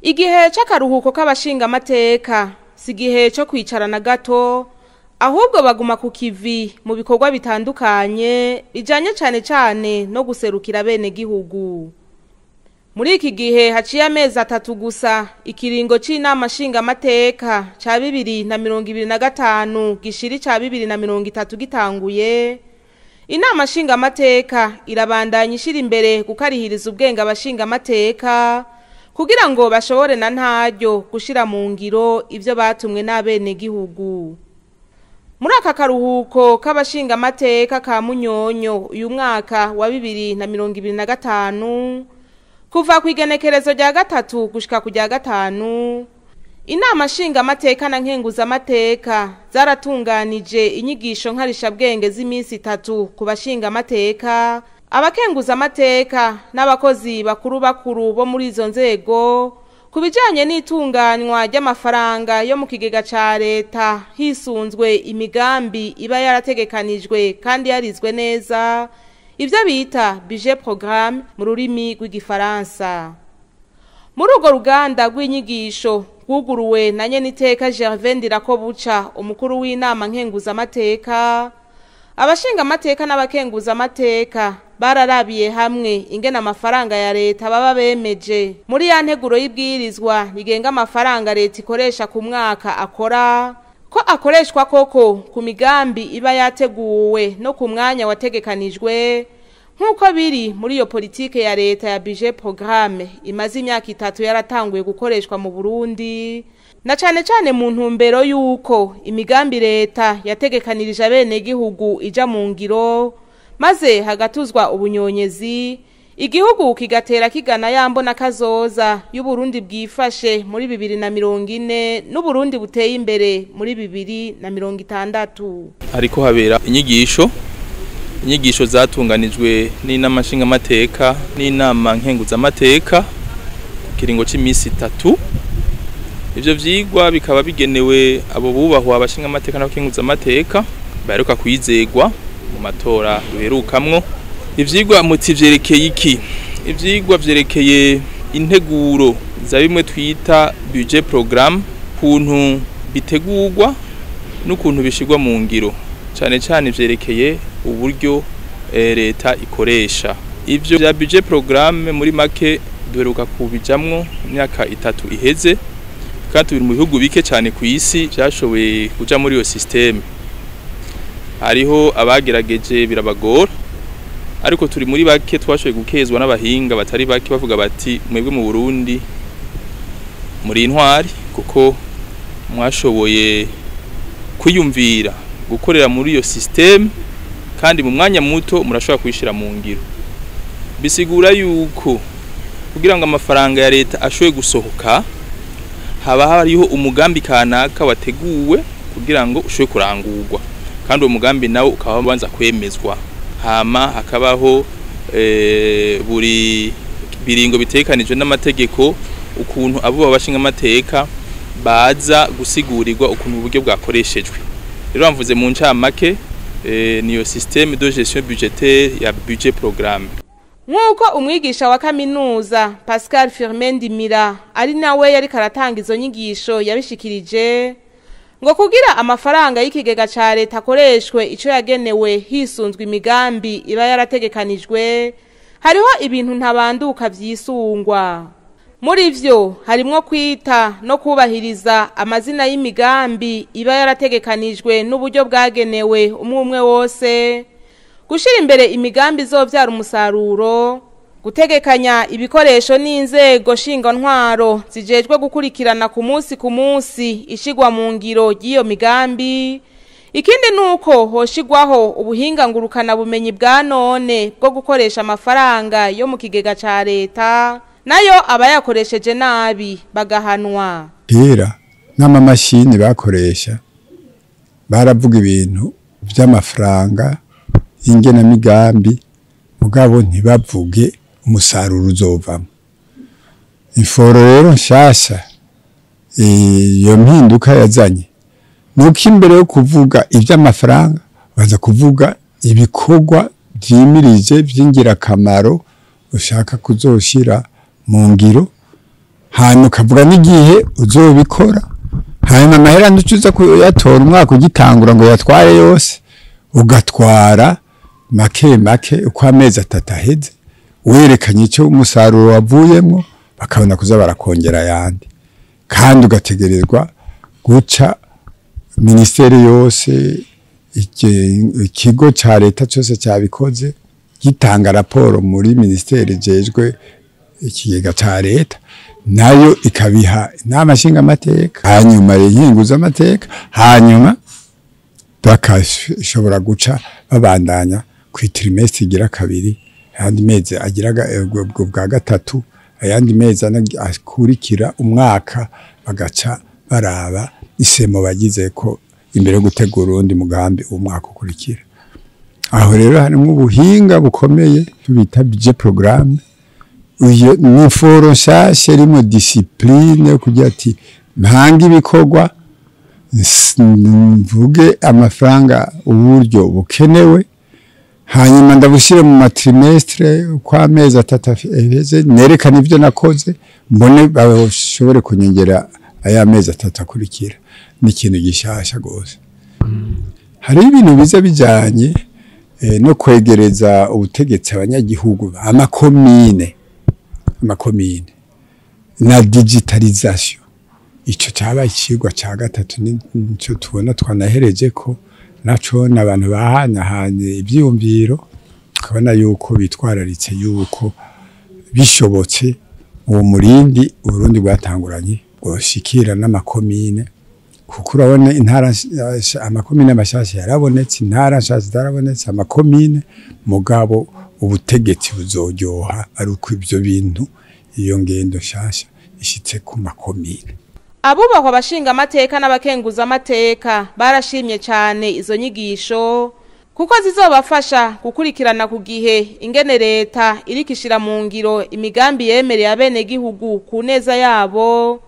Igihe c'akaruhuko k'abashingamateka si igihe co kwicarana gato, ahubwo baguma ku kivi mu bikorwa bitandukanye bijanye cane cane no guserukira bene gihugu. Muri iki gihe haciye amezi 3 gusa ikiringo c'inama nshingamateka ca 2025 gishiri ca 2030 gitanguye, inama nshingamateka irabandanya ishira imbere gukarihiriza ubwenge abashingamateka kugira ngo bashobore na ntaryo gushira mu ngiro ivyo batumwe n'abene gihugu. Muri aka karuhuko k'abashingamateka ka Munyonyo uyu mwaka wa 2025 kuva ku igenekerezo rya 3 gushika ku rya 5, inama nshingamateka na nkenguzamateka zaratunganije inyigisho nkarishabwenge z'iminsi 3 ku bashingamateka, abakenguzamateka n'abakozi bakuru bakuru bo muri izo nzego ku bijanye n'itunganywa ry'amafaranga yo mu kigega ca leta hisunzwe imigambi iba yarategekanijwe kandi yarizwe neza, ivyo bita budget programme mu rurimi rw'igifaransa. Muri urwo ruganda rw'inyigisho rwuguruwe na nyeniteka Gervais Ndirakobuca, umukuru w'inama nkenguzamateka, abashingamateka n'abakenguzamateka bararabiye hamwe ingene amafaranga ya leta baba bemeje muri ya nteguro y'ibwirizwa rigenga amafaranga leta ikoresha ku mwaka akora, ko akoreshwa koko ku migambi iba yateguwe no ku mwanya wategekanijwe nk'uko biri muri iyo politike ya leta ya budget programme imaze imyaka 3 yaratanguye gukoreshwa mu Burundi, na cane cane mu ntumbero y'uko imigambi leta yategekanirije abenegihugu ija mu ngiro, maze hagatuzwa ubunyonyezi, igihugu kigatera kigana yambona kazoza y'Uburundi bwifashe muri 2040 n'Uburundi buteye imbere muri 2060. Hariko habera inyigisho zatunganijwe n'inama nshingamateka n'inama nkenguzamateka kiringo c'imisi 3. Ivyo vyigwa bikaba bigenewe abo bubahwa abashingamateka n'abakenguzamateka baheruka kwizegwa mu matora duherukamwo. Ivyigwa muti vyerekeye iki? Ivyigwa vyerekeye integuro za bimwe twita budget programme, kuntu bitegurwa n'ukuntu bishirwa mu ngiro, cane cane vyerekeye uburyo leta ikoresha. Ivyo vya budget programme muri make duheruka kubijamwo imyaka 3 iheze, kandi turi mu bihugu bike cane ku isi vyashoboye kuja muri iyo systeme. Hariho abagerageje birabagora, ariko turi muri bake twashoboye gukezwa n'abahinga batari bake bavuga bati mwebwe mu Burundi muri intwari kuko mwashoboye kwiyumvira gukorera muri iyo systeme kandi mu mwanya muto murashobora kuyishira mu ngiro. Bisigura yuko kugira ngo amafaranga ya leta ashoboye gusohoka haba hariho umugambi kanaka wateguwe kugira ngo ushobore kurangurwa, kandi uwo mugambi nawo ukaba ubanza kwemezwa, hama hakabaho buri biringo bitekanijwe n'amategeko ukuntu abo babashinga amateka baza gusigurirwa ukuntu uburyo bwakoreshejwe. Rero bamvuze mu ncamake niyo système de gestion budgétaire ya budget programme. Nk'uko umwigisha wa kaminuza Pascal Firmin Ndimira ari nawe yari karatanga izo nyigisho yabishikirije, ngo kugira amafaranga y'ikigega ca leta akoreshwe ico yagenewe hisunzwe imigambi iba yarategekanijwe, hariho ibintu ntabanduka vyisungwa. Muri vyo harimwo kwita no kubahiriza amazina y'imigambi iba yarategekanijwe n'uburyo bwagenewe umwe umwe wose, gushira imbere imigambi izovyara umusaruro, gutegekanya ibikoresho n'inzego ntwaro zijejwe gukurikirana ku munsi ku munsi ishigwa mu ngiro ry'iyo migambi. Ikindi nuko hoshigwaho ubuhinga ngurukana bumenyi bwa none bwo gukoresha amafaranga yo mu kigega ca leta, nayo abayakoresheje nabi bagahanwa. Kera n'amamashini bakoresha baravuga ibintu vy'amafaranga y'ingenamigambi, mugabo ntibavuge umusaruro uzovamo. Iforo rero nshasha iyo mpinduka yazanye nuko imbere yo kuvuga ivy'amafaranga baza kuvuga ibikorwa vyimirije vy'ingirakamaro ushaka kuzoshira mu ngiro, Hanyuma ukavuga n'igihe uzobikora, hanyuma amahera ntucuza kuyatora umwaka ugitangura ngo yatware yose, ugatwara make make uko amezi atatu aheze, werekanye icyo umusaruro wavuyemwo, bakabona kuza barakongera ayandi. Kandi ugategerezwa guca ministeri yose, ikigo ca leta cyose cyabikoze gitanga raporo muri ministeri jejwe ikigega ca leta, nayo ikabiha inama nshingamateka, hanyuma inkinguza amateka, hanyuma bakashobora guca babandanya ku trimestre igira kabiri, ayandi mezi agira bwa gatatu, ayandi mezi akurikira umwaka, bagaca baraba isemo bagize ko imbere yo gutegura urundi mugambi umwaka ukurikira. Aho rero harimo ubuhinga bukomeye bita budget programme. Uyo ni foro nshasha irimo discipline yo kugira ati mpanga ibikorwa, mvuge amafaranga uburyo bukenewe, hanyuma ndabushyire mu matrimestre uko amezi atatu aheze, nerekane ibyo nakoze, mbone bashobore kunyongera aya mezi atatu akurikira. Ni ikintu gishasha gose. Hari ibintu biza bijanye no kwegereza ubutegetsi abanyagihugu, amakomine na digitalisation. Ico cyabaye ikigwa ca gatatu, nico tubona twanahereje ko naco n'abantu bahanahanye ivyiyumviro, tukabona yuko bitwararitse yuko bishobotse uwo murindi Uburundi bwatanguranye bwoshikira n'amakomine, kuko urabona intara amakomine mashasha yarabonetse, intara nshasha zarabonetse, amakomine, mugabo ubutegetsi buzoryoha ari uko ivyo bintu iyo ngendo nshasha ishitse ku makomine. Abubahwa abashinga amateka n'abakenguza amateka barashimye cyane izo nyigisho, kuko zizobafasha gukurikirana ku gihe ingene leta irikishira mu ngiro imigambi yemereye abenegihugu ku neza yabo,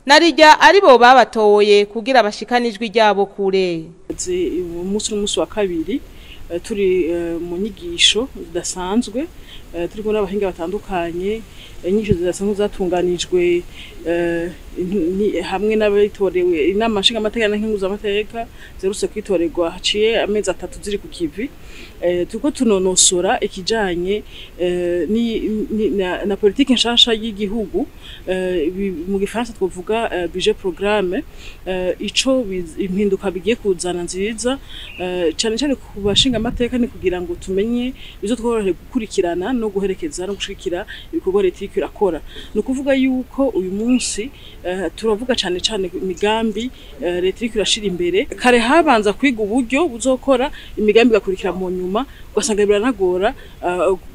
narirya aribo babatoye kugira bashikanijwe ryabo kure. Umunsi n'umunsi wa kabiri turi mu nyigisho zidasanzwe, turi kumwe n'abahinga batandukanye. Inyigisho zidasanzwe zatunganijwe hamwe n'abitorewe inama nshingamateka n'inkenguzamateka zerutse kwitorerwa haciye amezi atatu ziri ku kivi. Turiko tunonosora ikijanye na politike nshasha y'igihugu, mu gifaransa twovuga budget programme, ico impinduka bigiye kuzana nziza, cyane cyane ku bashingamateka, ni kugira ngo tumenye bizo tworohere gukurikirana no guherekeza no gushikira ibikorwa leta iriko irakora. Ni ukuvuga yuko uyu munsi turavuga cyane cyane imigambi leta iriko irashira imbere. Kare habanza kwiga uburyo buzokora imigambi igakurikira mu nyuma, ugasanga biranagora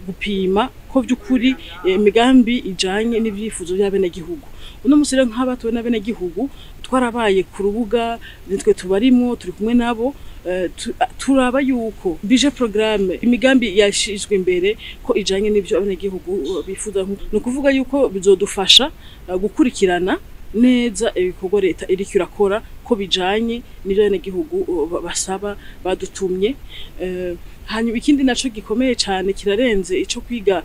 gupima ko by'ukuri imigambi ijanye n'ivyifuzo by'abenegihugu. Uno munsi rero nk'abatowe n'abenegihugu twarabaye ku rubuga, nitwe tubarimwo, turi kumwe nabo, turaba yuko budget programme imigambi yashizwe imbere ko ijanye n'ivyo abenegihugu bifuza. Ni ukuvuga yuko bizodufasha gukurikirana neza ibikorwa leta iriko irakora ko bijanye n'ivyo abenegihugu basaba badutumye. Hanyuma ikindi naco gikomeye cyane kirarenze ico kwiga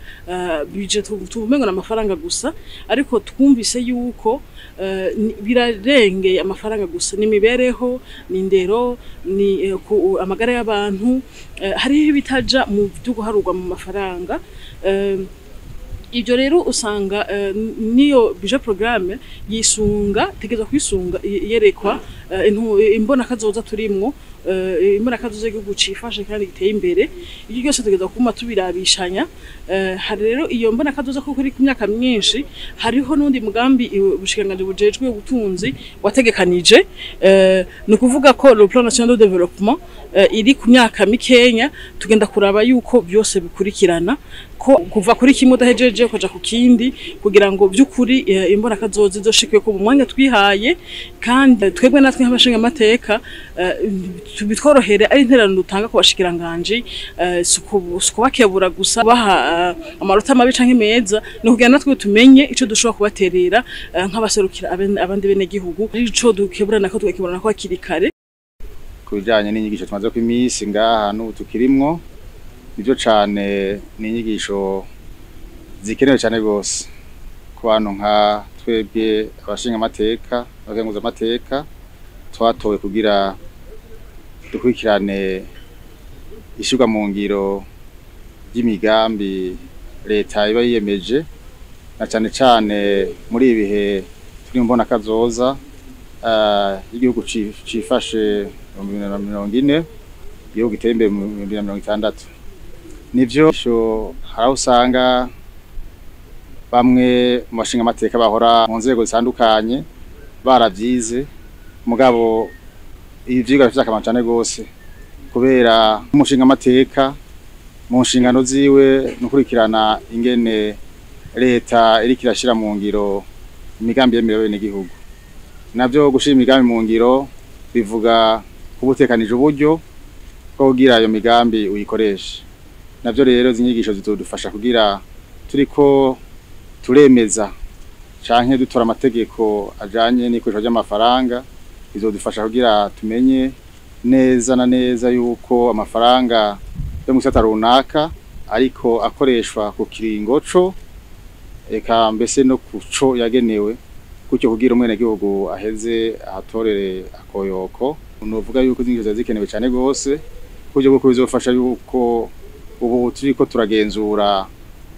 budget, tumengo n'amafaranga gusa, ariko twumvise yuko birarengeye amafaranga gusa, ni imibereho, ni indero, ni amagara y'abantu, hariho ibitaja mu byo guharurwa mu mafaranga. Ibyo rero usanga niyo budget programme yisunga, tegeza kwisunga yerekwa imbona kazoza turimwo, imbona kazoza igihugu cifashe kandi giteye imbere. Ibyo byose tugeza kuma tubirabishanya. Hari rero iyo mbona kazoza kuko iri ku myaka myinshi, hariho n'undi mugambi ubushikiranganji bujejwe ubutunzi wategekanije, ni ukuvuga ko le plan national de développement iri ku myaka mikenya. Tugenda kuraba yuko byose bikurikirana, ko kuva kuri kimwe udahejeje ukaja ku kindi, kugira ngo by'ukuri imbona kazoza izoshikwe ko mu mwanya twihaye, kandi twebwe natwe nk'abashinga amateka bitworohere ari intererano dutanga ku bashikiranganji, si ukubakebura gusa baha amanota mabi canke meza, ni ukugira natwe tumenye ico dushobora kubaterera nk'abaserukira abandi benegihugu, ico dukeburana ko tugakeburana ko hakiri kare. Ku bijanye n'inyigisho tumaze ko iminsi ngaha n'ubu tukirimwo, nivyo cane, ni inyigisho zikenewe cane gose, ku bantu nka twebwe abashinga amateka, abakenguza amateka twatowe kugira dukurikirane ishirwa mu ngiro ry'imigambi leta iba yiyemeje, na cane cane muri ibihe turi mbona kazoza igihugu cifashe mu 2040, igihugu giteye imbere mu 2060. Nivyo hari usanga bamwe mu bashinga amateka bahora mu nzego zitandukanye baravyize, mugabo ivyigwa bifite akamaro cane gose, kubera umushinga amateka mu nshingano ziwe nukurikirana ingene leta iriko irashira mu ngiro imigambi yemerewe n'igihugu. Navyo gushira imigambi mu ngiro bivuga kubutekanije uburyo bwo kugira ayo migambi uyikoreshe. Navyo rero zinyigisho zizodufasha kugira turiko turemeza canke dutora amategeko ajanye n'ikoreshwa ry'amafaranga, bizodufasha kugira tumenye neza na neza yuko amafaranga yo mu gisata runaka ariko akoreshwa ku kiringo co eka mbese no kuco yagenewe, gutyo kugira umwenegihugu aheze ahatorere akoyoko. Novuga yuko zinyigisho zikenewe cane gose, kuburyo bwo bizofasha yuko ubu turiko turagenzura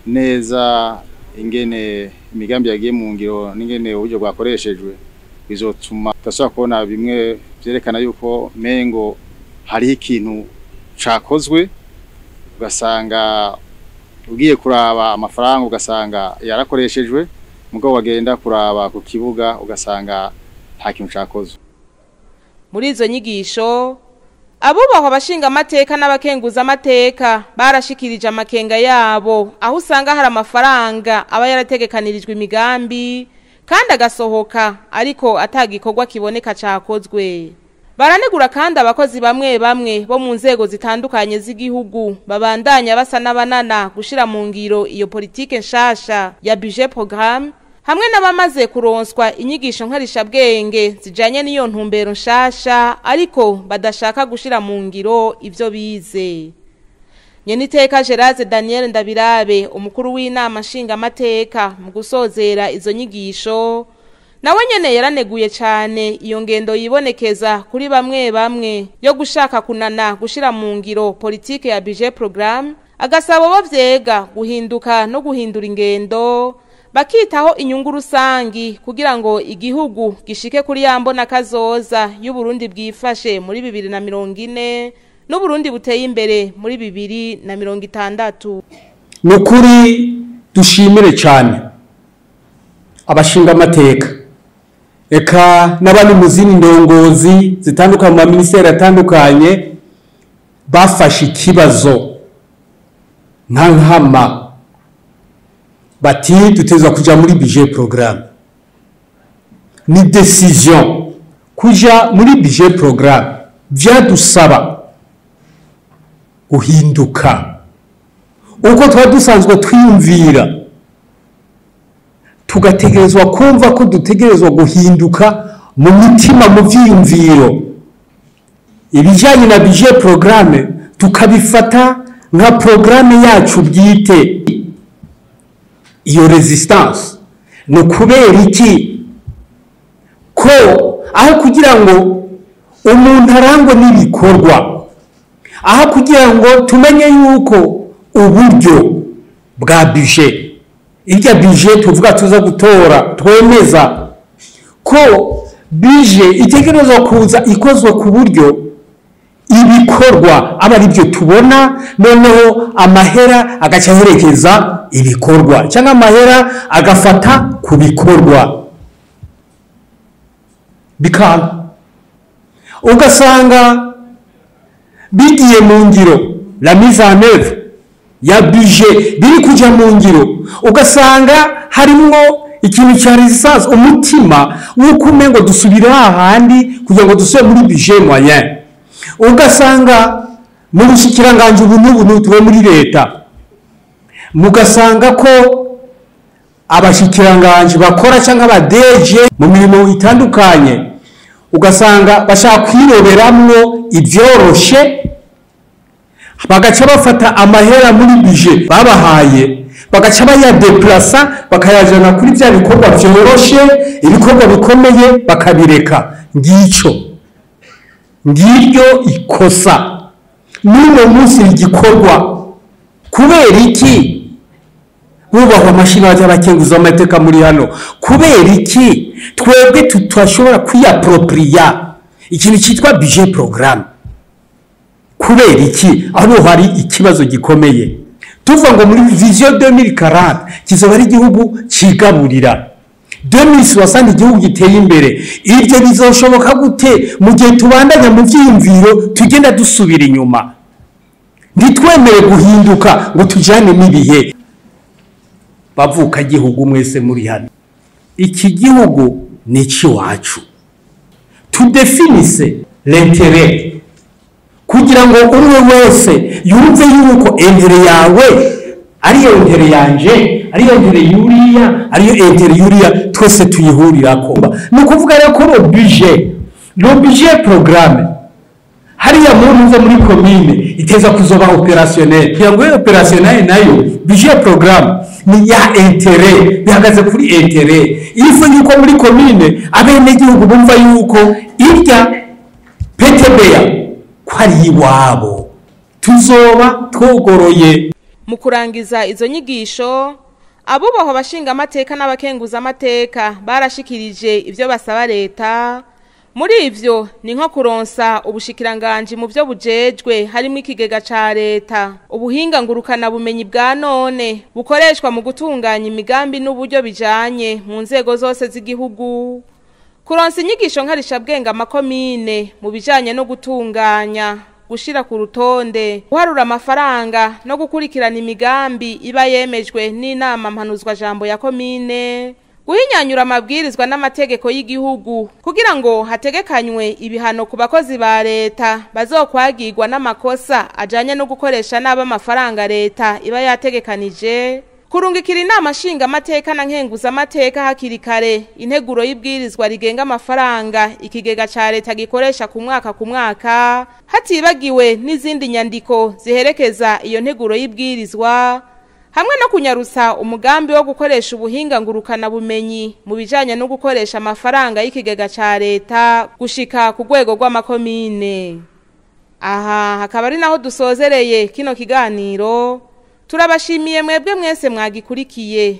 neza ingene imigambi yagiye mu ngiro n'ingene uburyo bwakoreshejwe, bizotuma tudashobora kubona bimwe vyerekana yuko mengo hariho ikintu cakozwe, ugasanga ugiye kuraba amafaranga ugasanga yarakoreshejwe, mugabo wagenda kuraba ku kibuga ugasanga nta kintu cakozwe. Muri izo nyigisho abubahwa abashinga amateka n'abakenguza amateka barashikirije amakenga yabo, aho usanga hari amafaranga aba yarategekanirijwe imigambi kandi agasohoka ariko atagikorwa kiboneka cakozwe. Baranegura kandi abakozi bamwe bamwe bo mu nzego zitandukanye z'igihugu babandanya basa n'abanana gushira mu ngiro iyo politike nshasha ya budget programme, hamwe n'abamaze kuronswa inyigisho nkarishabwenge zijanye n'iyo ntumbero nshasha ariko badashaka gushira mu ngiro ivyo bize. Nyeniteka Gerard Daniel Ndabirabe, umukuru w'inama nshinga amateka, mu gusozera izo nyigisho nawe nyene yaraneguye cane iyo ngendo yibonekeza kuri bamwe bamwe yo gushaka kunana gushira mu ngiro politike ya budget programme, agasaba bo vyega guhinduka no guhindura ingendo bakitaho inyungu rusangi kugira ngo igihugu gishike kuri ya mbona kazoza y'Uburundi bwifashe muri 2040 n'Uburundi buteye imbere muri 2060. Nukuri dushimire cyane abashinga amateka eka n'abandi mu zindi ndongozi zitandukanye mu ministeri atandukanye bafashe ikibazo nka nkama bati dutezwa kuja muri budget programme. Ni decision kuja muri budget programme vyadusaba guhinduka uko twari dusanzwe twiyumvira, tugategerezwa kumva ko dutegerezwa guhinduka mu mitima, mu vyiyumviro. Ibijanye na budget programme tukabifata nka programme yacu bwite. Iyo resistance no kubera iki ko aho kugira ngo umuntu arangwe n'ibikorwa, aho kugira ngo tumenye yuko uburyo bwa budget, irya budget tuvuga tuza gutora twemeza ko budget itegerezwa kuza ikozwe ku buryo ibikorwa aba ari byo tubona, noneho amahera agaca aherekeza ibikorwa cyangwa amahera agafata ku bikorwa bikanga, ugasanga bigiye mu ngiro la mise en œuvre ya budget biri kuja mu ngiro, ugasanga harimwo ikintu cya resistance, umutima w'uko umengo dusubira ahandi kugira ngo dusubire muri budget moyen. Ugasanga mu bushikiranganje ubu n'ubu tuwe muri leta, mugasanga ko abashikiranganje bakora cyangwa aba DG mu mirimo itandukanye, ugasanga bashaka kwiroberamwo ibyoroshe, bagaca bafata amahera muri budget babahaye Bagaca bayadeplasa bakayajana kuri bya bikorwa vyoroshe, ibikorwa bikomeye bakabireka. Ngico ngiryo ikosa n'uno munsi rigikorwa. Kubera iki bubahwa amashini y'abakenguza amateka muri hano? Kubera iki twebwe tutashobora kwiyapropriya ikintu cyitwa budget programme? Kubera iki? Aho hari ikibazo gikomeye. Tuvuga ngo muri vision 2040 kizoba ari igihugu cigaburira, 2060 igihugu giteye imbere. Ibyo bizoshoboka gute mu gihe tubandanya mu vyiyumviro tugenda dusubira inyuma? Ntitwemere guhinduka ngo tujane n'ibihe. Bavuka gihugu mwese muri hano, iki gihugu ni iwacu. Tudefinise l'intérêt kugira ngo umwe wese yumve yuko intérêt yawe ariyo intérêt yanje, ariyo intérêt yuriya, ariyo intérêt yuriya, twese tuyihurirako. Ni ukuvuga rero ko le budget programme hariya muntu uza muri commune iteza kuzoba opérationnel. Kugira ngo opérationnel nayo budget programme ni ya intérêt, bihagaze kuri intérêt. Ifu yuko muri commune abenegihugu bumva yuko irya PTBA ko ari iwabo, tuzoba twogoroye. Mu kurangiza izo nyigisho, abubahwa abashinga amateka n'abakenguza amateka barashikirije ivyo basaba leta. Muri ivyo ni nko kuronsa ubushikiranganji mu byo bujejwe harimo ikigega ca leta ubuhinga ngurukana bumenyi bwa none bukoreshwa mu gutunganya imigambi n'uburyo bijanye mu nzego zose z'igihugu, kuronsa inyigisho nkarishabwenge amakomine mu bijanye no gutunganya, gushira ku rutonde, guharura amafaranga no gukurikirana imigambi iba yemejwe n'inama mpanuzwa jambo ya komine, guhinyanyura amabwirizwa n'amategeko y'igihugu kugira ngo hategekanywe ibihano ku bakozi ba leta bazokwagirwa n'amakosa ajanye no gukoresha nabi amafaranga leta iba yategekanije, kurungikira inama nshinga amateka na nkenguza amateka hakiri kare integuro y'ibwirizwa rigenga amafaranga ikigega ca leta gikoresha ku mwaka ku mwaka, hatibagiwe n'izindi nyandiko ziherekeza iyo nteguro y'ibwirizwa, hamwe no kunyarusa umugambi wo gukoresha ubuhinga ngurukana bumenyi mu bijanye no gukoresha amafaranga y'ikigega ca leta gushika ku rwego rw'amakomine. Aha hakaba ari naho dusozereye kino kiganiro. Turabashimiye mwebwe mwese mwagikurikiye.